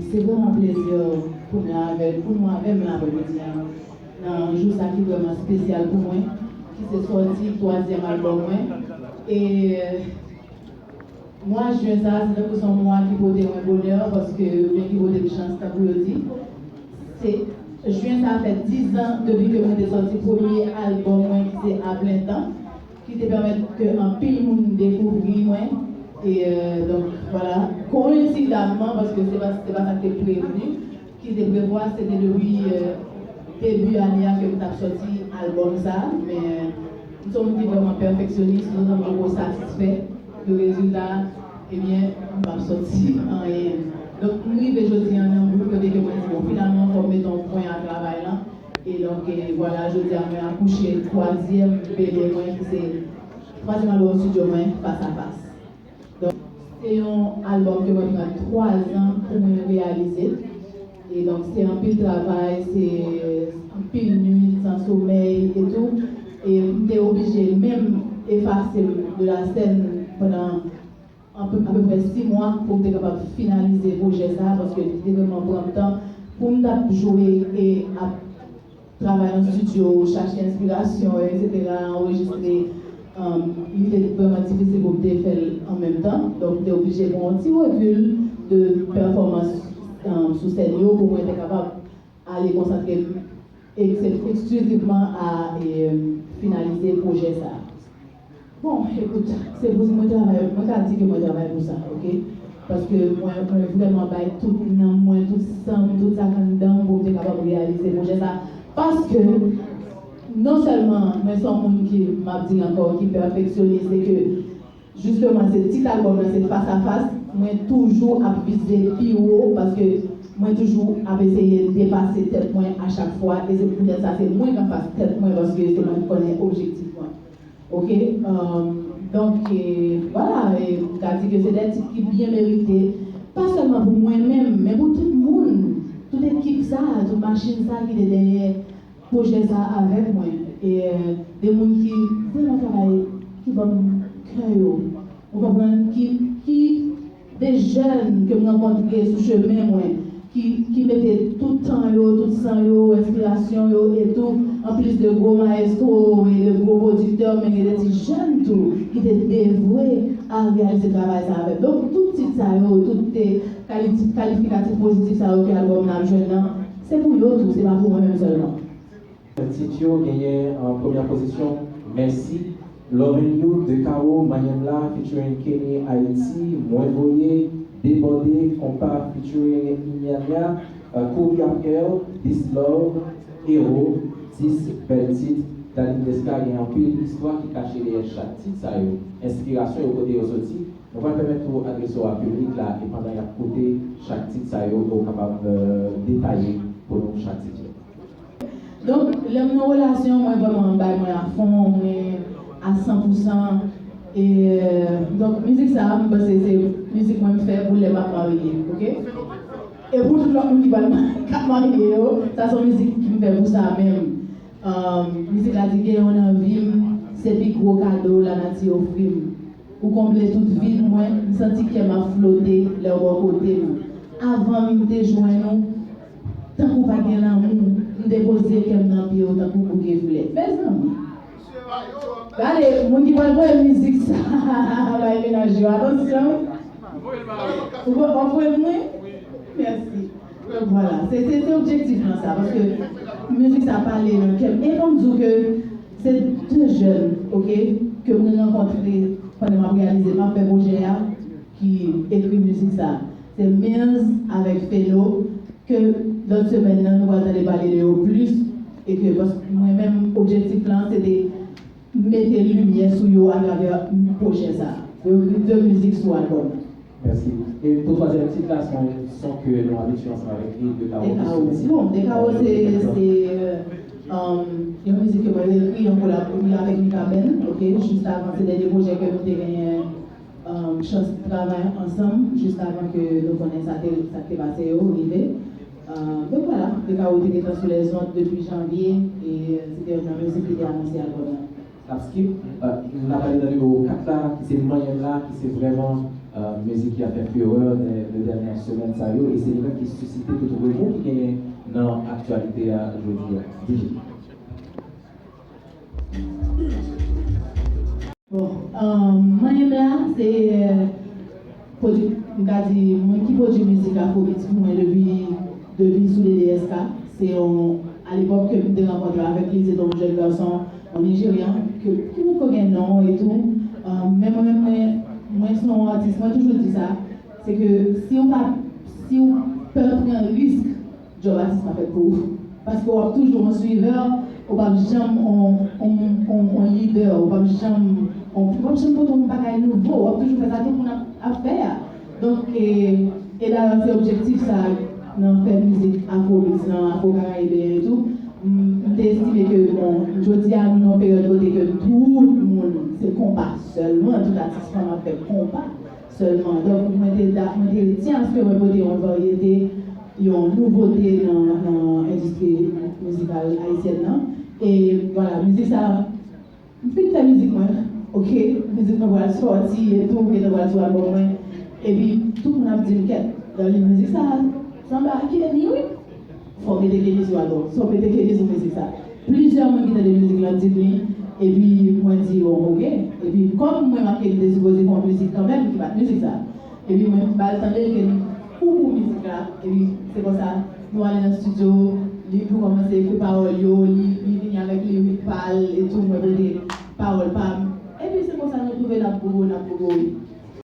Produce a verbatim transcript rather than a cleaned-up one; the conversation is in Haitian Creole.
Se vrèman plezi pou mwen avè, pou nou avè m la aprèmidi a, nan jou sa ki vrèman espesyal pou mwen, ki se sòti twazyèm albòm mwen. E mwa jen sa, se tankou se yon mwa ki pote mwen bonè, paske, oubyen ki pote m chans, tankou yo di. Se, jen sa fè diz an depi ke mwen te sòti premye albòm mwen ki se A Plen Tan, ki te pèmèt ke anpil moun dekouvri mwen. E, euh, donk, vwala, koyensidanman, paske se pa, se pa sa k te prevni, ki te prevwa, se te depi, euh, debi ane a ke m t ap sòti albòm sa, men m se yon moun ki vrèman pèfeksyonis, lontan m poko satisfè de rezilta, ebyen, m p ap sòti anyen. Donk, m rive jodi a nan bout kote ke mwen di, bon, finalman, fò m mete yon pwen a travay lan. E donk, e vwala, jodi a, mwen akouche twazyèm bebe mwen, ki se twazyèm albòm estidyo mwen, Fas a Fas. Donk, se yon albòm ke mwen pran twa zan pou mwen reyalize. E donk, se anpil travay, se anpil nuit san somèy e tou. E m te oblije menm efase m de la sèn pandan anpe, apeprè sis mwa pou m te kapab finalize pwojè sa a, paske li te vrèman pran m tan pou m t ap jwe e ap travay nan estidyo, chache enspirasyon, etsetera, anrejistre, um, li te vrèman difisil pou m te fè l an menm tan. Donk, m te oblije pran yon ti rekil de pèfòmans, um, sou sèn yo pou mwen te kapab ale konsantre m eksklizivman a, e, finalize pwojè sa a. Bon, ekout, se pou mwen travay, mwen ka di ke mwen travay pou sa, oke? Paske mwen, mwen vrèman bay tout nanm mwen, tout san m, tout sa k anndan m pou m te kapab reyalize pwojè sa. Paske non sèlman mwen se yon moun ki, m ap di ankò, ki pèfeksyonis, e ke jisteman se tit albòm nan se Fas a Fas, mwen toujou ap vize pi wo paske mwen toujou ap eseye depase tèt mwen a chak fwa, e se poutèt sa se mwen k anfas tèt mwen paske se mwen ki konnen objektif mwen. Oke, um, donk, e, vwala, e, m ka di ke se de tit ki byen merite, pa sèlman pou mwen menm, men pou tout moun, tout ekip sa, tout machin sa ki te dèyè pwojè sa avèk mwen. E, e, de moun ki vrèman travay, ki ban m kè yo. Ou konprann? Ki, ki de jèn ke m rankontre sou chemen mwen, ki, ki mete tout tan yo, tout san yo, enspirasyon yo, e tou, anplis de gwo mayestwo e de gwo pwodiktè, men gen de ti jèn tou ki te devwe a reyalize travay sa avè m. Donk, tout tit sa yo, tout, e, kaliti-, kalifikatif pozitif sa yo ke albòm nan ap jwenn nan, se pou yo tou, se pa pou mwen menm sèlman. Tit yo genyen an premyè pozisyon, Mèsi, Lovin You, De Kawo, Manyenn La, featuring Kenny Haiti, Mwen Voye, Debòde, Konpa, featuring Inyanya, uh, Kouri Apre W, This Love, Ero, dis bèl tit. Daddy Desca, gen anpil istwa ki kache dèyè chak tit sa yo. Enspirasyon yo, kote yo soti. Nou pral pèmèt ou adrese w a piblik la, e pandan y ap koute chak tit sa yo, ou kapab, euh, detaye pou nou chak tit yo. Donk, lè m nan relasyon, mwen vrèman bay mwen a fon, mwen a san pou san. E, euh, donk, mizik sa a, m panse se mizik mwen m fè pou lè m ap marye, oke? E pou tout lòt moun ki pral, k ap marye yo, sa se yon mizik ki m fè pou sa menm. Euh, mizik la di, gen yon nan vi m, se pi gwo kado lanati ofri m. Ou konble tout vid mwen, m santi kè m ap flote lè w bò kote m. Avan m te jwenn ou, tankou pa gen lanmou, m depoze kè m nan pye w tankou bouke flè. Mezanmi! Gade, moun ki pral voye mizik sa, bay mennaj yo, atansyon! Ou, w ap voye l mwen? Mèsi. Donk, vwala, se, se, se objektif lan sa, paske mizik sa pale nan kè m. E fò m di w ke se de jèn, oke, ke mwen rankontre pandan m ap reyalize, m ap fè pwojè a, ki ekri mizik sa. Se Mills avèk Felo, ke lòt semèn nan, nou pral tande pale de yo plis, e ke, paske mwen menm, objektif lan, se te mete limyè sou yo atravè pwojè sa a. Yo ekri de mizik sou albòm nan. Mèsi. E pou twazyèm tit la, se yon son ke nou abitye ansanm avèk li, De Kawo. De Kawo. Bon, De Kawo se, se, euh, um, yon mizik ke mwen ekri an kolaborasyon avèk Mikaben, oke? Jis avan, se dènye pwojè ke nou te genyen, um, chans travay ansanm, jis avan ke nou konnen sa te, sa te pase yo rive. Euh, donk vwala, De Kawo te gentan sou lèzond depi janvye, e se te youn nan mizik ki te anonse albòm nan. N ap skip, euh, n ap ale nan nimewo kat la, ki se Manyenn La, ki se vrèman Mizik ki ap fè fureur nan de dènye semèn sa yo, e se li menm ki sisite tout remou ki genyen nan aktyalite a jodi a. D J. Bon, manyen m la, se pwodui, m ka di, moun ki pwodui mizik afrobeats pou mwen depi, depi sou D D S K. Se yon, alepòk ke m te rankontre avèk li, se te yon jèn gason, yon Nijeryan, ke, ki potko gen non e tou. Men mwen menm, mwen, mwen se yon atis, mwen toujou di sa, se ke si w pa, si w pè pran risk, djòb atis pa fèt pou ou. Paske w ap toujou yon suivè, ou p ap janm yon, yon, yon, yon lidè, ou p ap janm, yon, ou p ap janm pote yon bagay nouvo, w ap toujou fè sa tout moun ap, ap fè a. Donk, e, e dayè se objektif sa nan fè mizik afrobeats lan, afro-karayiben e tou. M, m te estime ke, bon, jodi a nou nan yon peryòd kote ke tout moun, se konpa sèlman, tout atis fanm ap fè konpa sèlman. Donk, mwen te, mwen te tyen aske mwen pote yon varyete, yon nouvote nan, nan endistri mizikal ayisyèn nan. E vwala, mizik sa, m fin fè mizik mwen, oke, mizik mwen pral sòti e tou, gentan pral sou albòm mwen. Epi, tout moun ap di m, kèt, Darline, mizik sa, sanble a Kenny, wi. Fò w mete Kenny sou albòm, fò w mete Kenny sou mizik sa. Plizyè moun ki tande mizik lan di m li, epi mwen di, bon, oke. Epi, kòm mwen make li te sipoze fè yon mizik kanmenm, ki pa t mizik sa. Epi mwen ba l tande l ke li fou pou mizik la. Epi se konsa nou ale nan estidyo, li tou kòmanse ekri pawòl yo, li, li vini avèk lirik pa l e tou, mwen pote pawòl pa m. Epi se konsa nou twouve n ap goumen, n ap goumen.